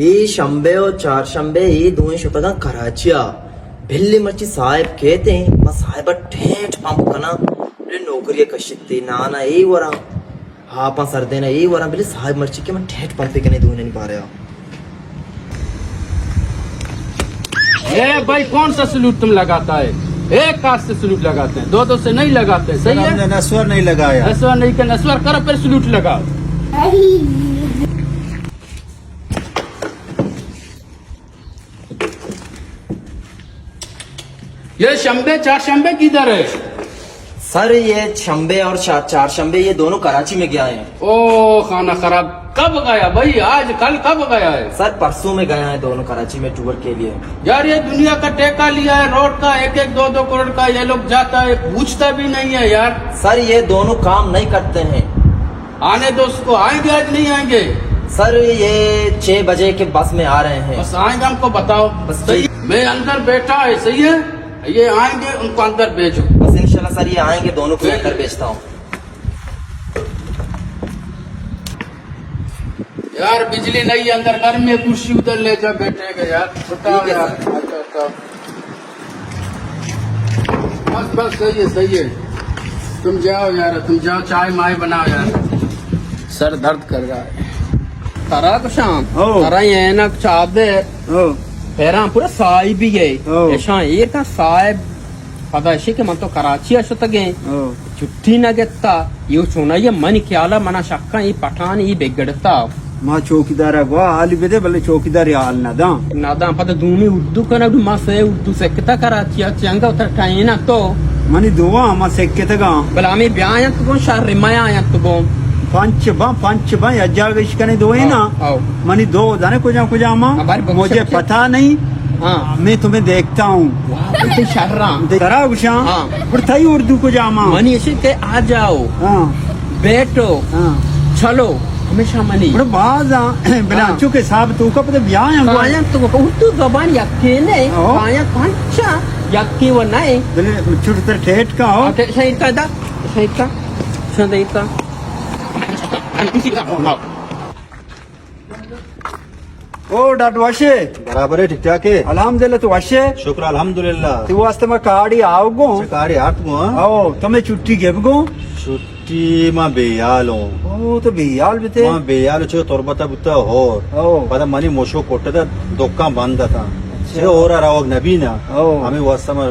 اے شمبے و چارشمبے اے دوئیں شتگاں کراچی ءَ۔ بلے مرچی صاحب کیت ایں، ما صاحب ءَ ٹیٹ پمپ کناں، بلے نوکری ءَ کشیت ایں۔ نانا اے وراں، ہاپاں سر دینا اے وراں، بلے صاحب مرچی کہ من ٹیٹ پمپے کنیں دوئینانی بارے ءَ۔ اے بھائی، کون سا سلوٹ تم لگاتا ہے؟ ایک ہاتھ سے سلوٹ لگاتے ہیں، دو دو سے نہیں لگاتے، صحیح ہے؟ ہم نے نسور نہیں لگایا۔ نسور نہیں کہ نسور کرو، پھر سلوٹ لگاؤ۔ یہ شنبے، چار شنبے کدھر ہے؟ سر، یہ شنبے اور چار، چار شنبے، یہ دونوں کراچی میں گیا ہیں۔ او خانہ خراب، کب گیا بھائی؟ آج کل کب گیا ہے؟ سر، پرسوں میں گیا ہے دونوں کراچی میں ٹور کے لیے۔ یار، یہ دنیا کا ٹھیکہ لیا ہے روڈ کا، ایک ایک دو دو کروڑ کا، یہ لوگ جاتا ہے، پوچھتا بھی نہیں ہے یار۔ سر، یہ دونوں کام نہیں کرتے ہیں۔ آنے دو اس کو، آئیں گے آج نہیں آئیں گے؟ سر، یہ چھ بجے کے بس میں آ رہے ہیں۔ بس آئیں گے، ہم کو بتاؤ۔ بس صحیح۔ میں اندر بیٹھا ہے، صحیح ہے؟ یہ آئیں گے، ان کو اندر بھیجو۔ بس انشاءاللہ سر، یہ آئیں گے، دونوں کو اندر بھیجتا ہوں۔ یار، بجلی نہیں ہے، اندر گرمی ہے، کرسی ادھر لے جا، بیٹھے گا یار۔ بتاؤ یار۔ اچھا، اچھا۔ بس، بس، صحیح ہے، صحیح ہے۔ تم جاؤ یار، تم جاؤ، چائے مائے بناؤ یار۔ سر درد کر رہا ہے۔ ترا کشاں، او۔ ترا یہ عینک چادر، او۔ پیراں پورا صاحبی ہے۔ او۔ ایشاں ایر کا صاحب، پدا اشی کہ من تو کراچی ءَ شتگیں۔ او۔ چھٹی نہ گتا، یہ چونائی منی خیال ءَ منا شکاں یہ پٹھان یہ بگڑتا۔ ما چوکیدار ءَ گوا حالی بدے، بلے چوکیدار ءَ حال نہ داں۔ نہ داں، پدا دومی اردو کنا، ما سے اردو سکتا کراچی ءَ چنگا اتر ٹائنا تو۔ منی دواں ما سکتگاں۔ بلے ہمیں بیاینت گوں شر میاینت گوں۔ پنچ باں، پنچ باں، یک جاگہ اش کنے دوئے نا۔ ہاں، ہاں۔ منی دو زانے کجا کجا ما، ہماری بخش مجھے پتہ نہیں۔ ہاں۔ میں تمہیں دیکھتا ہوں۔ واہ، بلکل شر ہاں۔ ترا گشاں۔ ہاں۔ پر تئی اردو کجا ما؟ منی اشی کہ آ جاؤ۔ ہاں۔ بیٹھو۔ ہاں۔ چلو۔ ہمیشہ منی۔ بڑا باز ہاں۔ بلا ہاں۔ چونکہ صاحب تو کا پتہ بیا ہیں۔ کایا تو اردو زبان یکی نہیں۔ ہاں۔ کایا پنچا یکی و نہیں۔ بلے چھوٹ تر ٹھیٹ کا ہو۔ آتے شہید کا دا۔ شہید کا۔ شہید کا۔ او ڈاٹ وشے؟ برابر ہے، ٹھیک ٹھاک ہے۔ الحمدللہ، تو وشے؟ شکر الحمدللہ۔ تو واسطے ما کاڑی آؤ گو؟ اچھا، کاڑی آت گو، ہاں؟ او، تمہیں چھٹی گپ گو؟ چھٹی ما بیال ہوں۔ او، تو بیال بیتے؟ ما بیال چو تربتا بوتا ہور۔ او۔ پدا منی مشو کٹتا دکان بند تھا۔ اچھا۔ چو ہور روگ نبی نا۔ او۔ ہمیں واسطے ما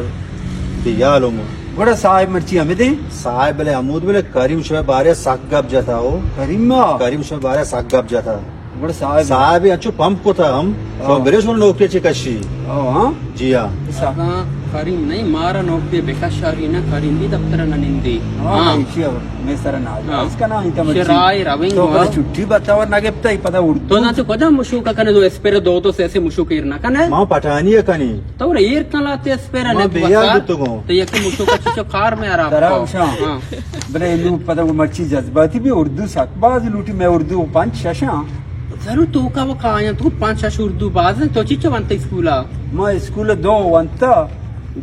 بیال ہوں۔ گڑا صاحب مرچی ہمیں دیں؟ صاحب بلے حمود بلے کریم شمے بارے سک گپ جتا ہو۔ کریم ما؟ کریم شمے بارے سک گپ جتا۔ گڑا صاحب۔ صاحب انچو پمپ کتا ہم۔ ہاں۔ تو برے شمے نوکری چے کشی؟ ہاں، ہاں۔ جی ہاں۔ اگاں کریم نہیں، مارا نوکری بکشاری نہ، کریم بھی دفتر نہ نندی۔ ہاں، ہاں۔ ایشی میں سر نہ آ۔ ہاں۔ اس کا نام انت مرچی۔ شرائے رویں تو گو۔ بلے چھٹی بتاور نہ گپتا، پدا اردو۔ تو نہ تو کجا مشوکا کنے، دو اسپر دو دو سے سے مشوک ایر نہ کنے۔ ما پٹھانی کنی۔ تو ایر کلا تے اسپر ما نے بیال بکار۔ تو گو۔ تو یک مشوکا چیچو کار میں آرام ترا کو۔ گوشاں۔ ہاں۔ بلے نو پدا وہ مرچی جذباتی بھی اردو سک باز لوٹی، میں اردو پنچ ششاں۔ ضرور تو کا وہ کایاں، تو پنچ شش اردو باز ہیں، تو چیچو وانتا اسکولا؟ ما اسکول دو وانتا۔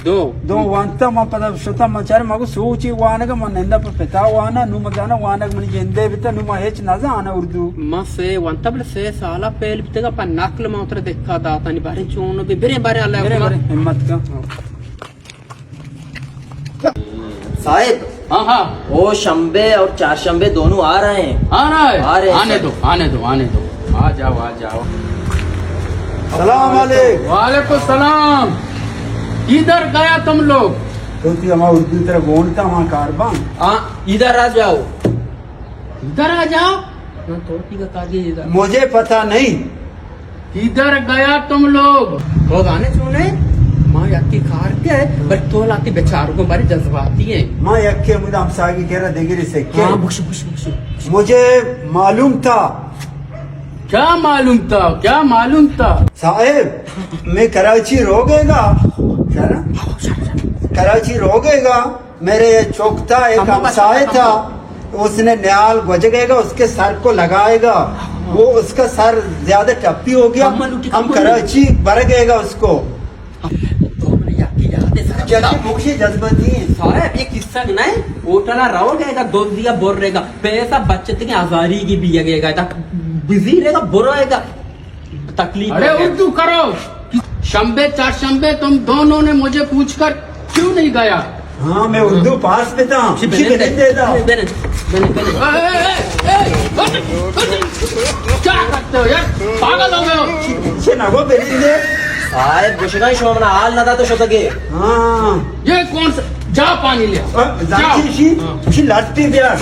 دو؟ دو وانتا، ما پدا شتا، ما چارے، ما کو سوچی وانگا، ما نندا پر پتا وانا، نو ما جانا وانگ منی جندے بتا، نو ما ہچ نہ زانا اردو۔ ما سے وانتا بلے سے سالا پیل بیتگا، پا نقل ما اترا دکا داتانی، بارے چونو بی، برے بارے اللہ برے، حکما۔ برے، ہمت کا۔ صاحب۔ ہاں، ہاں۔ وہ شنبے اور چار شنبے دونوں آ رہے ہیں۔ آ رہا ہے؟ آ رہے ہیں، آنے سر۔ دو، آنے دو، آنے دو۔ آ جاؤ، آ جاؤ۔ السلام علیکم۔ وعلیکم السلام۔ کدھر گیا تم لوگ؟ تو تی ہما اردو طرح گون تھا، وہاں کاربان۔ ہاں، ادھر آ جاؤ۔ ادھر آ جاؤ۔ نہ، تو کی کا کاجی ادھر۔ مجھے پتہ نہیں۔ کدھر گیا تم لوگ؟ تو زانے چونے؟ ما یکی کار کے، بلے تو لاتی بیچارگو بارے جذباتی ہیں۔ ما یکی مجھے ہمساگی کرا دگری سے کے۔ ہاں، بخش، بخش، بخش۔ مجھے معلوم تھا۔ کیا معلوم تھا؟ کیا معلوم تھا؟ صاحب، میں کراچی رو گئے گا۔ کراچی رو گئے گا۔ میرے چوک تھا، ایک ہمسائے تھا، اس نے نیال گوجگے گا، اس کے سر کو لگائے گا، وہ اس کا سر زیادہ ٹپی ہو گیا، ہم کراچی بھر گئے گا اس کو۔ جلدی موشی جذباتی ہیں۔ صاحب، یہ قصہ نہیں، ہوٹل رو گئے گا، دو دیا بر رہے گا، پیسہ بچت کے ہزاری کی بھی گئے گا، بزی رہے گا، برو گا۔ تکلیف ارے ہے۔ اردو کرو۔ شنبے چار شنبے تم دونوں نے مجھے پوچھ کر کیوں نہیں گیا؟ ہاں، میں اردو پاس پہ تھا۔ جی، اسی بنے، کے نہیں دیتا۔ بنے، بنے، بنے۔ اے، اے، اے، اے، کیا کرتے ہو یار؟ پاگل ہو گئے ہو؟ اسے نہ کو بنے دے۔ صاحب، گوشگائی شما منا حال نہ دا تو شتگے۔ ہاں۔ یہ کون سا؟ جا پانی لے۔ جا۔ جا۔ اسی، اسی لڑتی دیا۔